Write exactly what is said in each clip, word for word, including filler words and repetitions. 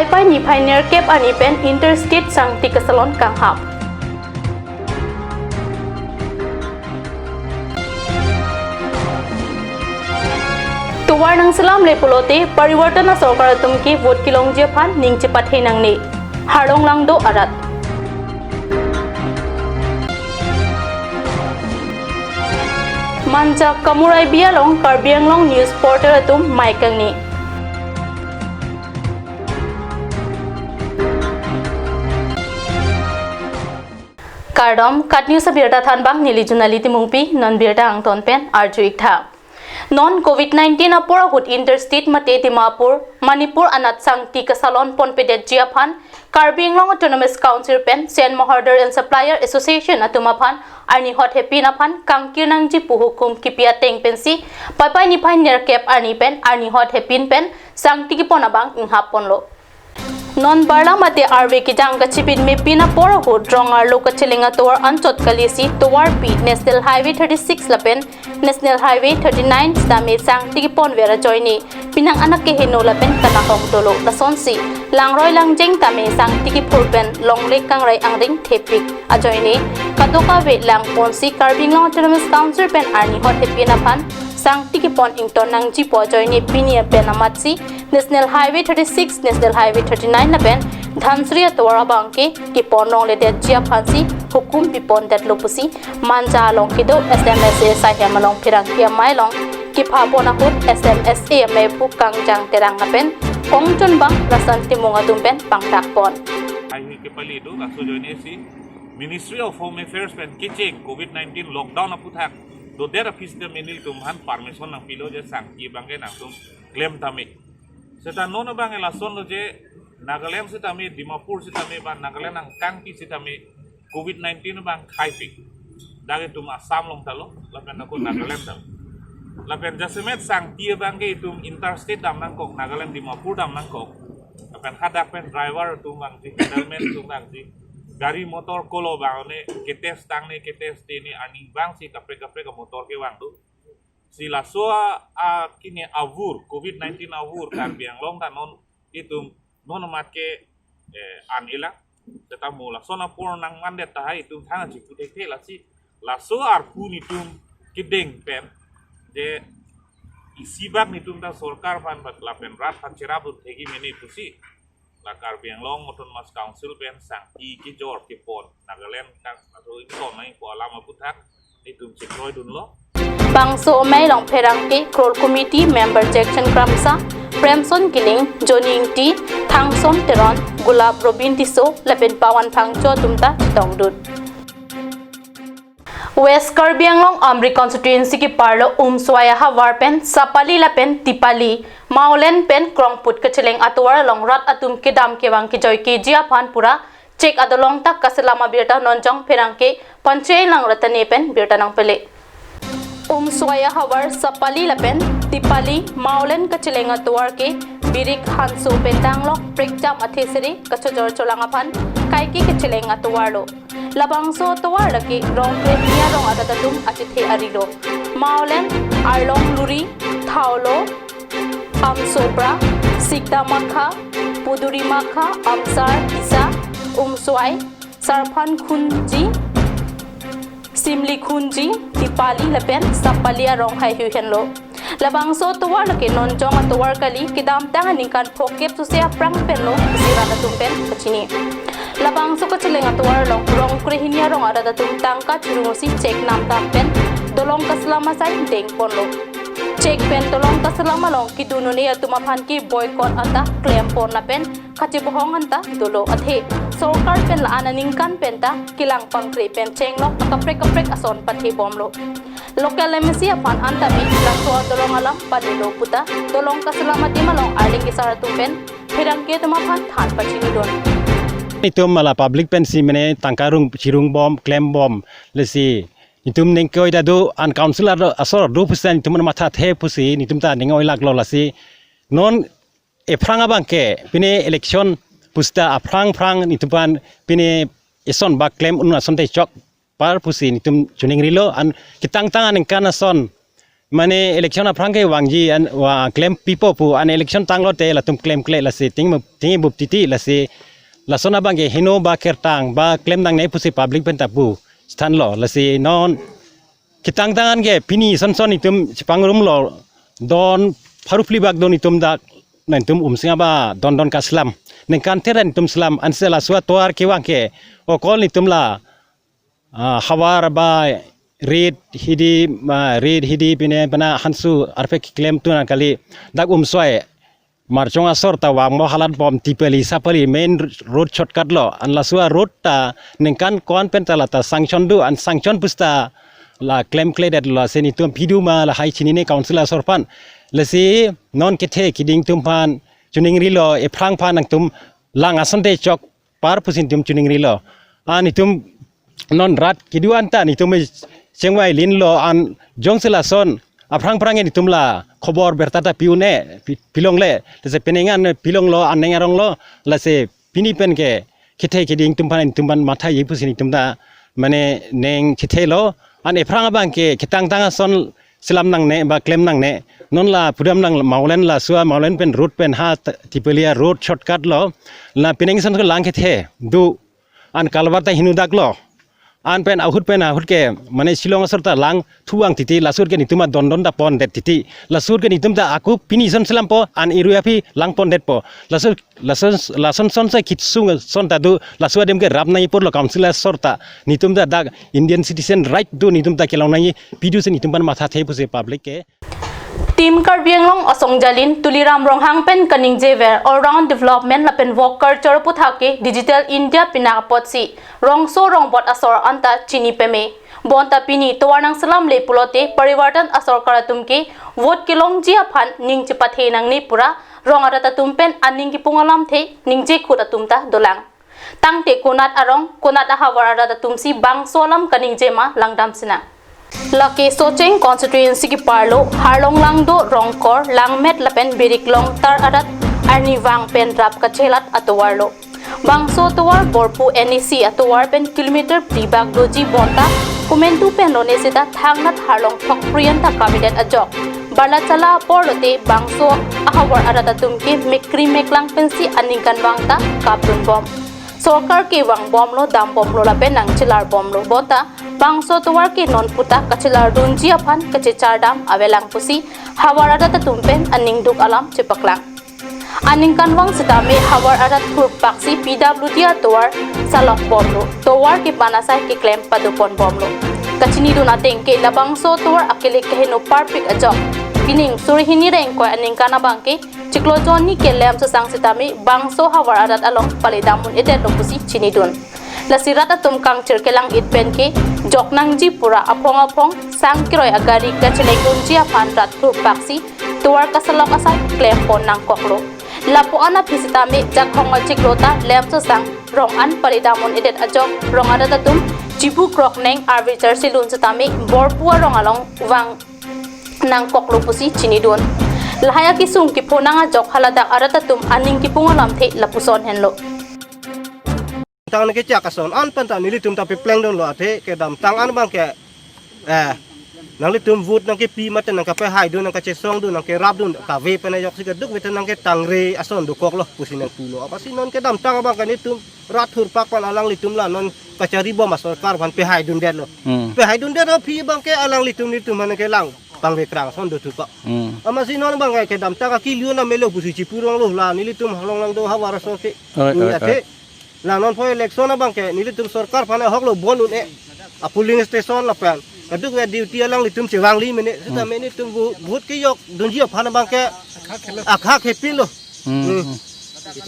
Paipai niphai nerkep arni pen interstate sangti kesalon kanghap. Tovar nangselamle pulote parivartan asorkar atum ke vote kelongji aphan ning chepathe nangne, Harlong Langdo arat. Manja Kamurai Bi along Karbi Anglong News Portal atum mei kangni. Kardom, KAT News abirta thanbang neli Junali Timungpi, non birta angton pen arju-ik tha. Non covid nineteen apor ahut interstate mate Dimapur, Manipur anat sangti kesalon ponpedetji aphan Karbi Anglong Autonomous Council pen Sen Maharder and Supplier Association atum aphan arni hot hepin aphan kangkir nangji pu hukum kipi ateng pensi Paipai niphai nerkep arni pen arni hot hepin pen sangti kepon abang inghap ponlo. Non barla mate arve kejang kachibin mepin apor ahut rong arlo kacheleng atovar anchot kalisi tovarpi National Highway thirty-six lapen National Highway thirty-nine sitame sangti keponver ajoine penang anak keheno lapen kanahong dolo, lasonsi langroi langjeng tame sangti kephur pen longle kangrai angdeng thepik ajoine kadokave langponsi Karbi Anglong Autonomous Council pen arni hot hepin aphan sangti kepon ington nangjipo ajoine pini pen amatsi National Highway thirty-six, National Highway thirty-nine lapen Dhansiri atovar abang ke kepon longledetji aphansi hukum pipondetlo pusi Manja along kedo S M S A asaihem along pherangke amei along kepapon ahut S M S A amei Pu Kangjang Terang lapen ongchunbang Rasan Timung atum pen pangthakpon. Ai hui kepali do, laso ajoine si Ministry of Home Affairs pen kecheng covid nineteen lockdown aputhak dodet aphi sitame nelitum aphan permission nangpilo je sangti abang ke nangtum klem tame. Seta non abang ke lasonlo je Nagaland sitame, Dimapur sitame, ba Nagaland angkangpi sitame covid nineteen abang khaipik. Dak itum Assam along talo, lapen ako Nagaland talo. Lapen jasemet sangti abang ke itum interstate dam nangkok, Nagaland Dimapur dam nangkok. Lapen hadak pen driver atum vangji, middleman atum vangji, gari motor kolo abang ne ketest tang ne ketest te ne arni abang si kaprek kaprek motor kevang do. Si laso a, a kini avur, covid nineteen avur Karbi Anglong ta non itum non amat ke, eh, an ila. Seta mo lason apor nangmandet tahai itum thang aji puthekthe, lasi laso arpu netum kedeng pen je isibak netum ta sorkar aphan bat lapen rat aphan cherap thegi mene pusi la Karbi Anglong Autonomous Council pen sangti kejor kepon Nagaland kan aso ington nangpo alam aputhak itum chekroidunlo. Bangso amei along pherangke Core Committee member Jackson Kramsa, Premson Killing, Johnny Ingti, Thangson Teron, Gulap Robin Tisso lapen Pawan Phangcho atum ta chetongdun. West Karbi Anglong Amri constituency keparlo Umswai ahavar pen Sapali lapen Tipali, Maulen pen Krongput kacheleng atovar along rat atum kedam kevang kejoikeji aphan pura chek adolong ta kaselam abirta nonjong pherangke Panchai Langratane pen birta nangpele. Umswai ahavar Sapali lapen Tipali, Maulen kacheleng atovar ke birik hanso pen danglok prekjam athesere kachojor cholang aphan kaike kacheleng atovarlo. Labangso atovar lake rong krehini arong adat atum achethe arilo. Maulen, Arlong Luri, Thaulo, Amsobra, Sikdamakha, Pudurimakha, Amsar, Isa, Umswai, Sarphan Khunji, Simli Khunji, Tipali lapen Sapali arong haihui henlo. Labangso atovar lake nonjong atovar kali, kedamtang aningkan phokep suse aphrang penlo isi rat atum pen kachini. Labangso kacheleng atovar along rong krehini arong adat atum tangka chirungsi chek namtang pen dolong kaselam asai dengponlo. Chek pen dolong kaselam along kedun un-e atum aphan ke boycott anta klempon lapen kachebohong anta dolo athe sorkar pen la-an aningkan penta kelang pangkre pen chenglok akaprek kaprek ason pathebomlo. Local M A C aphan anta me laso adolong alam panilo puta dolong kaselam adim along arleng kesar atum pen pherangke atum aphan than pachinidun. Itum mala public pensi mene tangka rong chirungbom klembom, lasi itum ningkoi ta do an council ado asor do pusi itum matha the pusi itum ta ning oilaklo, lasi non ephrang abang ke pine election pusta aphrang phrang itum aphan pine eson bak klem un asonte chokpar pusi itum chuning rilo, an ketangtang aningkan ason mane election aphrang ke vangji an va klem pipo pu an election tanglo te latum klemkle lasi ting ting bup titi lasi lason abang ke heno ba kertang ba klem nangne pusi public pen ta pu sthan lo lasi non ketang tangan ke pini son son itum chepangrum lo don pharuphli bak don itum dak nangtum umsing aba don don kaslam nengkan teren itum slam anse la sua tovar kevang ke okol itum la ah, havar ba rit hidi ah, rit hidi pine pina hansu arpek klem tuna kali dak umsoi marchong asor ta vangmo halat bom tipali sapali main road shortcut lo an la sua road ta nengkan koan pen ta la ta sanction do an sanction pusta la klemkledet lo se nitum pidu ma lahai chinine council asor pan lasi non kethe keding tum pan choningri lo ephrang pan nangtum lang asonte chok par pusi nitum choningri lo an itum non rat kedo an ta nitum chengvai lin lo an jongsi lason aphrang phrang nitum la khobor berta ta pi un-e pi- pilongle lasi penengan pilong lo an neng arong lo lasi pini pen ke kethe keding tum pan tum pan matha ye pusi nitum ta mane neng kethe lo an ephrang abang ke ketang tang ason selam nangne ba klem nangne non la pudam nang maulen la sua maulen pen road pen ha t- tipelia road shortcut lo la peneng son ke lang kethe do an kalvar ta hinu dak lo an pen ahut pen ahut ke mane Shillong asor ta lang thuang titi lasur ke nitum a don don ta pondet titi lasur ke nitum ta aku pini son selam po an iru aphi lang pondet po lasur lason lason son sa kitsung son ta do lasu adem ke rap nai por lo council asor ta nitum ta dak Indian citizen right do nitum ta kelong nai pidu se nitum pan matha the pusi public ke Team Karbi Anglong asong jalin Tuliram Ronghang pen kaningjever all round development lapen work culture aputhak ke Digital India pinak apotsi rongso rongbot asor anta chini peme. Bonta pini tovar nang selam le pulote parivartan asorkar atum ke vote kelongji aphan ning chepathe nangne pura rong arat atum pen aning kipung alamthe ningje khut atum ta dolang. Tangte konat arong, konat ahavar arat atumsi bangso alam kaningje ma langdam sinang. Lake Socheng constituency keparlo Harlong Langdo, Rongkor, Langmet lapen Biriklong tar arat arnivang pen rap kachelat atovar lo. Bangso atovar Borpu N E C atovar pen kilometer phli bak doji bonta komantu pen rone seta thangnat Harlong thokpri anta kavedet ajok. Barla chala apor lote bangso ahavar arat atum ke mekri meklang pensi aningkanvang ta kapdun bom. Sorkar ke vang bomlo, dam bomlo lapen nangchelar bomlo bonta bangso atovar ke non puta kachelar dunji aphan kachechar dam avelang pusi havar arat atum pen aningduk alam chepaklang. Aningkanvang sitame havar arat thurpaksi P W D atovar salok bomlo, tovar kepan asai keklem padopon bomlo. Kachinidun ateng ke labangso atovar akelik kaheno parpik ajok pining suri hini rengkoi aningkan abang ke chiklo jonni kelem sesang sitame bangso havar arat along pale dam un-edetlo pusi chinidun. Lasi rat atum kangchir kelang-it pen ke jok nangji pura aphong aphong sang kiroi agari kacheleng dunji aphan rat thurpaksi tovar kasalok asai klem pon nangkoklo. Lapu an aphi sitame jakhong achiklo ta lem sesang rong an pale dam un-edet ajok rong arat atum chibu krok neng arvi charsi lun sitame Borpu arong along vang nangkoklo pusi chinidun. Lahai akesung kepho nang ajok haladak arat atum aning kipung alamthe lapuson henlo. Tang nang kechak ason an pen ta nelitum ta pepleng dunlo athe kedamtang an abang ke eh nanglitum vote nangkepi mate nangkapehai dun nangkachesong dun nangkerap dun kave pen ajoksi keduk mate nangketangre ason dokoklo pusi nangpulo apotsi non kedamtang abang ke nelitum rat thurpak pen alanglitum la non kachari bom asorkar aphan pehai dundetlo. Hmm. Pehai dundet aphi abang ke alanglitum nelitum aphan kelang pangvekrang ason do thupak. Hmm. Amatsi non abang ke kedamtang akilion amelo pusi chipu ronglo la nelitum Harlong Langdo havar aso ke. Oi, oi, athe oi. La non pho election abang ke nelitum sorkar aphan ahok lo bon un-e. A polling station lapen kaduk ya duty alanglitum chevangli mene. Sita Hmm. mene tum bu- vote kejok dunji aphan abang ke akhak hepin lo. Hmm. Hmm.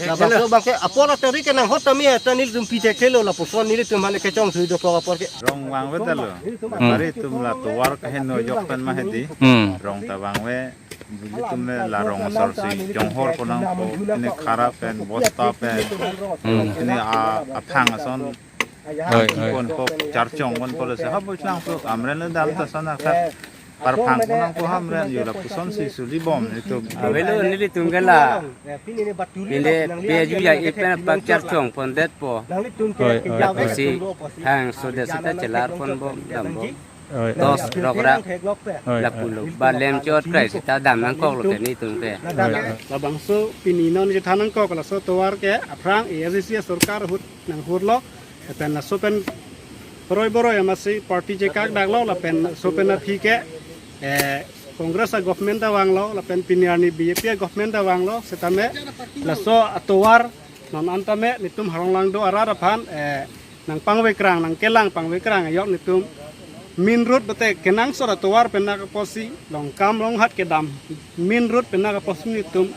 Labangso abang ke apor atari ke nanghot tame ta nelitum pi thekthe lo lapuson nelitum aphan kechongsi dokok apor ke. Rong vangvedet lo. Hmm. Bari atum la tovar kaheno jok pen ma hedi. Hmm. Rong ta vangve. Nelitum le la rong asor si jonghor konang po. Ini khara pen, bosta pen. Hmm. Ini a- athang ason. Oi, oi. Pon ko charchong pon ko le se habo chang po amren le dam ta sana khat. Parphang konang ko hamren yo lapuson si suli bom nelitum. Avelo nelitum ke la. Pinde peju ya ipen pak charchong pondetpo. Oi, oi, oi. Pusi hang so de seta chelar pon bom dam bom. Oi, oi. Dos rok ra. Oi, oi. Lapulo. Ba lemchot krai seta dam nangkok lo ke netum ke. Oi, oi. Labangso pini non chethan nangkok laso tovar ke aphrang A S D C sorkar ahut nanghurlo. Lapen laso pen boroi boroi amatsi party chekak daklo lapen laso pen aphi ke, eh, Congress a-government ta vanglo lapen pini arni B J P a-government ta vanglo setame laso atovar non an tame netum Harlonglangdo arat aphan, eh, nangpangvekrang, nangkelang pangvekrang ajok netum main road mate kenangsot atovar penak apotsi, longkam longhat kedam main road penak apotsi netum,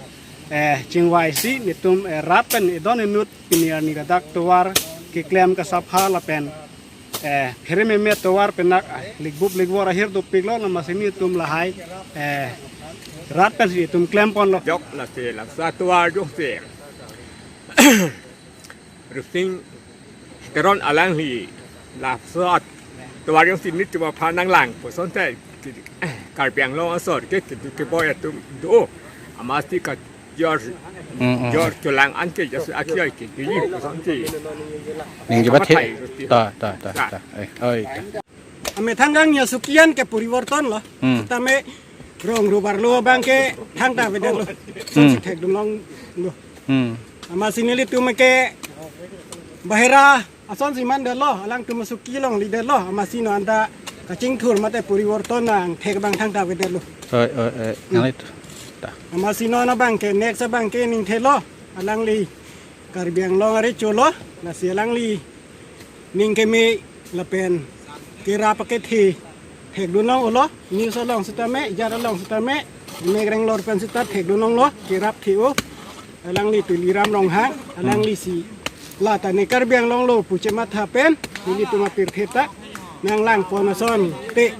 eh, chingvaisi netum, eh, rat pen edon inut pini arni ladak tovar keklem kasapha lapen, eh, pherememe tovar penak, ah, likbup likvor ahir dopiklo, amatsi netum lahai, eh, rat pensi netum klemponlo. Jok lasi laso atovar jongsi Rupsing Teron alangli laso atovar jongsi netum aphan nanglang pusonte Karbi Anglong asor ke ke ke boy atum do amatsi kajor, hmm, hmm, jor kelang an ke jas akhai ke ke pusonte. Ningje ba the. Thai, ta, ta, ta, ta. Eh, oi, ta. Amethang kangni asuki an ke poriborton lo. Hmm. Tame rong rubar lo abang ke thangta avedetlo. Hmm. Sonsi thekdunlonglo. Hmm. Amatsi nelitum ke bahera asonsi mandetlo, alangtum asuki longlidetlo, amatsi non anta kachingthur mate poriborton nangthek abang thangta avedetlo. Oi, oi, oi, hmm, nangli ta. Amatsi non abang ke next abang ke ningthelo, alangli Karbi Anglong arecho lo, lasi alangli ning keme lapen kerap akethe thekdunlong-olo, news along setame, jat along setame, mek renglor pen seta thekdunlonglo, kerap the-o, alangli Tuliram Ronghang, alanglisi la ta ne Karbi Anglong lo pu chematha pen, nelitum apirthe ta nanglangpon asonte,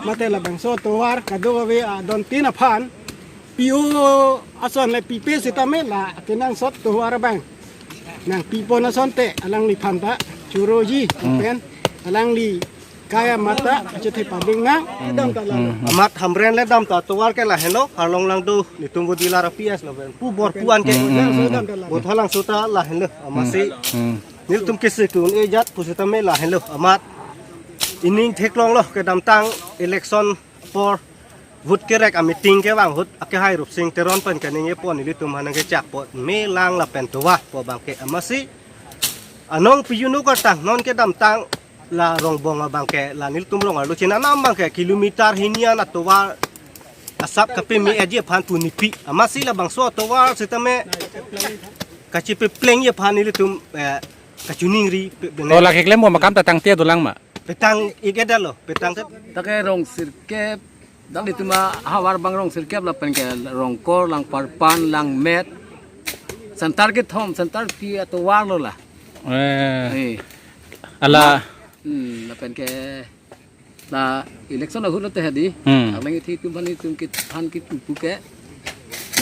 mate labangso tovar kadokave adontin aphan, P O ason le pipe setame la kenangsot tovar abang nangpipon asonte alangliphan ta choroji, hmm, pen alangli kai amat ta achethe pading nang, hmm, dam ta la. Hmm, hmm. Amat Hamren le dam ta tovar ke lahenlo, Harlonglangdo netum bodi lara P S lo pen pu bor pu an ke, hmm, hmm, hmm, hmm, dam ta la. Bothalangso ta lahenlo, amatsi, hmm, nelitum kese kun ejat pu setame lahenlo, amat ining theklonglo kedamtang election apor vote kerek ameeting kevang ahut akehai Rupsing Teron pen kaningje pon nelitum aphan nangkechak pon melang lapen tovar pu abang ke, amatsi anong piyunu kartang non kedamtang la Rongbong abang ke la nelitum rong arlo chenam abang ke kilometer hini an atovar asap kapeme aji aphan pu nepi, amatsi labangso atovar setame kachepeplengji aphan nelitum, eh, kachiningri pe-, bene. Oh, la keklem bom akam ta tangte dolang ma? Petang ik-edetlo, petang te. Ta ke rong sirkep, dak di tuma havar abang rong sirkep lapen ke Rongkor, Langparpan, Langmet. Center kethom, center pi atovar lo la. Eh. Eh. Ala. Hmm, lapen ke la election ahut lo te hadi. Hmm. Alang ithi tum aphan itum kit aphan kit pupu ke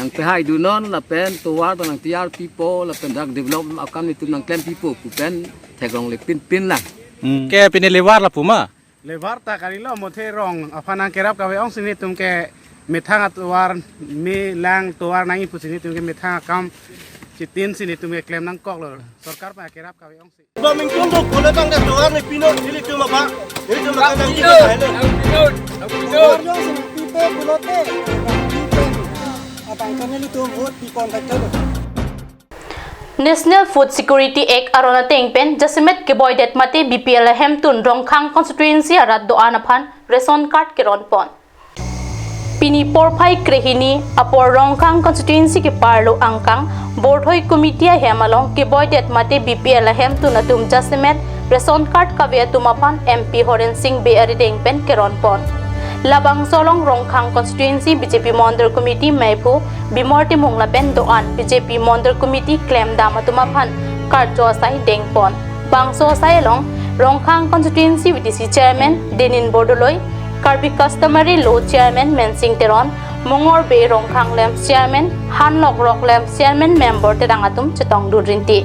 nangpehaidunon lapen tovar ta nangtiyar pipo lapen dak develop akam itum nangklem pipo pu pen theklongle pinpin lang. Hmm. Ke pine levar lapu ma? Levar ta karilo, mothe rong aphan nangkerap kave-ongsi netum ke methang atovar, melang tovar nangji pusi netum ke methang akam chitinsi netum ke klem nangkoklo. Sorkar aphan kerap kave-ongsi. Ba mingkung do pule bang de tovar ne pino, nelitum apa? Nelitum apa nang kita lahenlo. Nang pino, nang pino. Tovar jongsi nangpipe pulote, nangpipe. Abang ke nelitum vote pipon thekthelo. National Food Security Act aron ateng pen jasemet keboidet mate B P L ahemtun Rongkhang constituency arat do-an aphan ration card keronpon. Pini porphai krehini apor Rongkhang constituency keparlo angkang Borthoi committee ahem along keboidet mate B P L ahemtun atum jasemet ration card kave atum aphan M P Horen Sing Bey arideng pen keronpon. Labangso along Rongkhang constituency B J P Mondol committee meiphu Bimol Timung lapen do-an B J P Mondol committee klemdam atum aphan karcho asai dengpon. Bangso asai along Rongkhang constituency V D C chairman Denin Bordoloi, Karbi Customary Law Chairman Mensing Teron, Mongor Bey Rongkhang LAMPS Chairman, Hanlok Rock LAMPS Chairman member terang atum chetongdun rinti.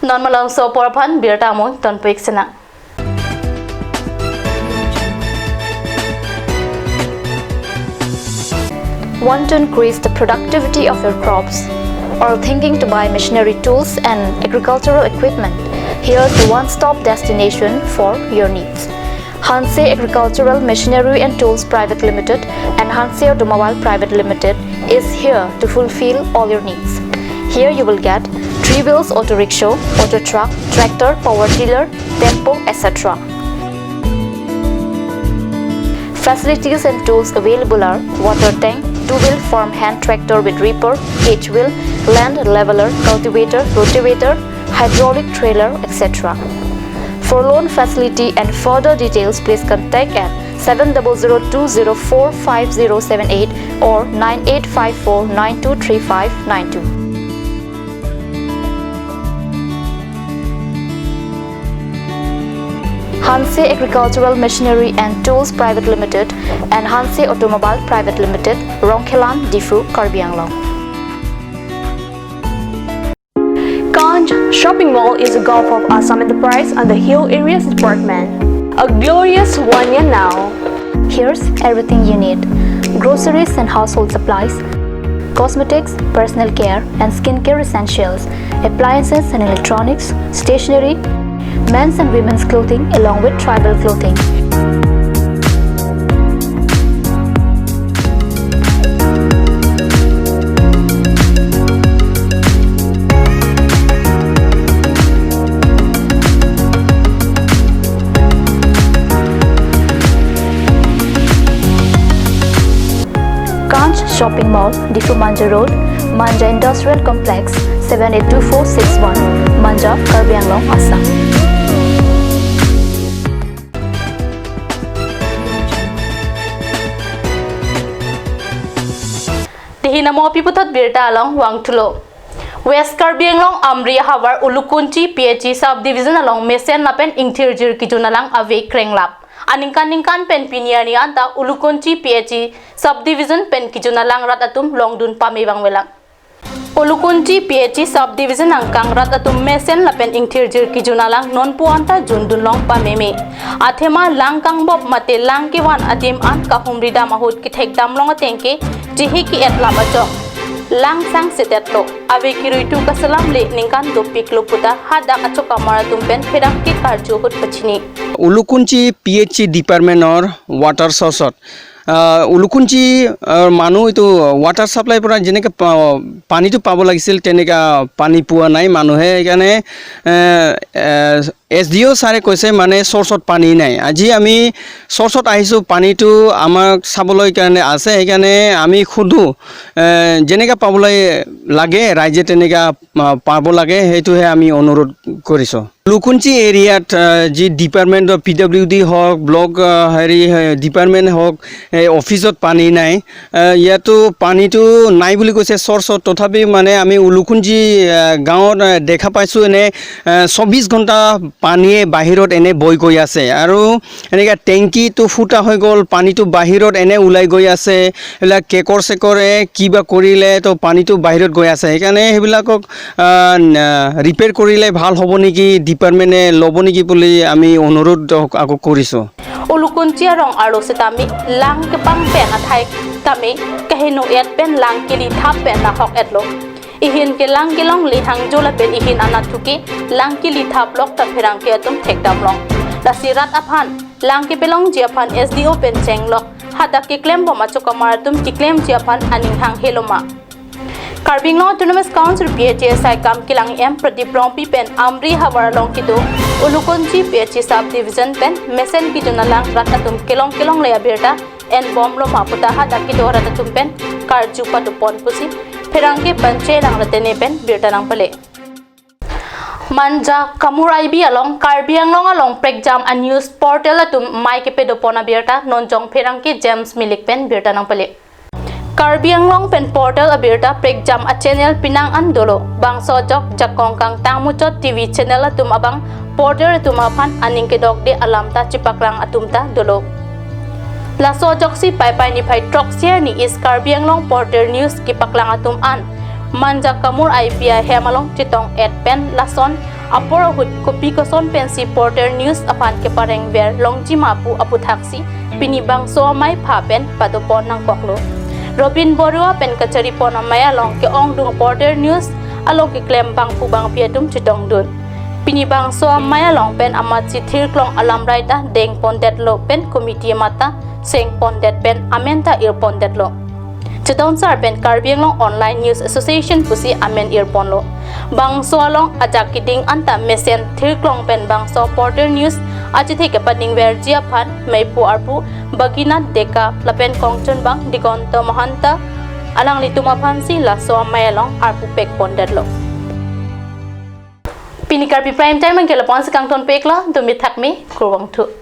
Non malomso apor aphan birta amoi tonpik sena. Want to increase the productivity of your crops? Or thinking to buy machinery tools and agricultural equipment? Here's the one-stop destination for your needs. Hanse Agricultural Machinery and Tools Private Limited and Hanse Automobile Private Limited is here to fulfill all your needs. Here you will get three wheels auto rickshaw, auto truck, tractor, power tiller, tempo, et cetera. Facilities and tools available are water tank, two-wheel farm hand tractor with reaper, cage wheel, land leveler, cultivator, rotavator, hydraulic trailer, et cetera. For loan facility and further details, please contact at seven double zero two zero four five zero seven eight or nine eight five four nine two three five nine two. Hanse Agricultural Machinery and Tools Private Limited and Hanse Automobile Private Limited, Rongkhelan, Diphu, Karbi Anglong. Kanch Shopping Mall is a gulf of Assam Enterprise and the Hill Areas Department. A glorious one year now. Here's everything you need: groceries and household supplies, cosmetics, personal care and skincare essentials, appliances and electronics, stationery, men's and women's clothing, along with tribal clothing. Kanch Shopping Mall, Diphu Manja Road, Manja Industrial Complex, seven eight two four six one, Manja, Karbi Anglong, Assam. Dehin amo api puthot birta along vangthulo. West Karbi Anglong Amri ahavar Ulukunchi P H E subdivision along mesen lapen ingthirjir kejun alang ave krenglap. Aningkan ningkan pen pini arni anta Ulukunchi P H E subdivision pen kejun alang rat atum longdun pame vangvelang. Ulukunchi P H E subdivision angkang rat atum mesen lapen ingthirjir kejun alang nonpu anta jundun long pameme. Athema lang kangbop mate lang kevan adim an kahumri dam ahut kethek dam long ateng ke jehe ke-et lap ajok lang sang setet lo. Ave kerui tu kaselam le ningkan dopik lo puta hadak achokamar atum pen pherangke karju ahut pachini. Ulukunchi P H E department or water source ot, আহ, উলুকুঞ্চি, আহ, মানুহ এইটো ৱাটাৰ ছাপ্লাইৰ পৰা যেনেকে পা-, পানীটো পাব লাগিছিল, তেনেকা পানী পোৱা নাই মানুহে। সেইকাৰণে, এ, এ, এছ ডি অ' ছাৰে কৈছে, মানে, চ'ৰ্চত পানী নাই। আজি আমি চ'ৰ্চত আহিছোঁ, পানীটো আমাক চাবলৈ কাৰণে আছে, সেইকাৰণে আমি সোধো, এ, যেনেকা পাবলৈ লাগে ৰাইজে, তেনেকা, আহ, পাব লাগে, সেইটোহে আমি অনুৰোধ কৰিছোঁ। উলুকুঞ্চি এৰিয়াত, আহ, যি department of P W D হওক, ব্লক, আহ, হেৰি, হে, ডিপাৰ্টমেণ্ট হওক, এই অফিচত পানী নাই। আহ, ইয়াতো পানীটো নাই বুলি কৈছে চ'ৰ্চত, তথাপিও, মানে, আমি উলুকুঞ্চি, আহ, গাঁৱত, আহ, দেখা পাইছোঁ এনে, আহ, চৌবিশ ঘণ্টা পানীয়ে বাহিৰত এনে বৈ গৈ আছে আৰু এনেকে টেংকিটো ফুটা হৈ গ'ল, পানীটো বাহিৰত এনে ওলাই গৈ আছে। এইবিলাক কেকৰ চেকৰে কিবা কৰিলে তো পানীটো বাহিৰত গৈ আছে, সেইকাৰণে সেইবিলাকক, আহ, ন-, ৰিপেয়াৰ কৰিলে ভাল হ'ব নেকি, ডিপাৰ্টমেণ্টে ল'ব নেকি বুলি আমি অনুৰোধ আকৌ কৰিছোঁ। Ulukunchi arong arlo setame lang kepang pen athai tame kaheno-et pen lang keli thap pen nahok-etlo. Ihin ke lang kelongle hangjo lapen ihin anat thuke lang keli thap lok ta pherangke atum thekdam long. Lasi rat aphan lang kepelongji aphan S D O pen chenglok hadak keklem bom achokamar atum keklemji aphan aning hanghe loma. Karbi Anglong Autonomous Council P H E saikam kelang E M Pradip Rongpi pen Amri havar along kedo Ulukunchi P H E subdivision pen mesen kejun alang rat atum kelong kelongle abirta en bom loma puta hadak kedo rat atum pen karju padopon pusi pherangke Panche Langratene pen birta nangpale. Manja Kamur I B along Karbi Anglong along prekjam a news portal atum mai kepadopon abirta nonjong pherangke James Milik pen birta nangpale. Karbi Anglong pen portal abirta prekjam a channel penang an dolo. Bangso ajok jakong kangtang muchot T V channel atum abang portal atum aphan aning kedokde alam ta chepaklang atum ta dolo. Laso ajoksi Paipai niphai throksi arni East Karbi Anglong portal news kepaklang atum an Manja Kamur I B ahem along chetong-et pen lason apor ahut kopi koson pensi portal news aphan keparengver longji ma pu aputhaksi pini bangso amei aphan pen padopon nangkoklo. Robin Baruah pen kacharipon amei along ke-ongdung portal news along keklem bangphu bangphi atum chetongdun. Pini bangso amei along pen amatsi thirklong alamrai ta dengpondetlo pen committee amat ta sengpondet pen amen ta irpondetlo. Chetonsar pen Karbi Anglong Online News Association pusi amen irponlo. Bangso along ajak keding anta mesen thirklong pen bangso Portal News achethe kepadingverji aphan meipu arpu Baginath Deka lapen kongchunbang Digonto Mahanta alanglitum aphansi laso amei along arpu pekpondetlo. Pini Karbi Prime Time anke lapu-an si kangton peklo, dumi thakmi, kurvangthu.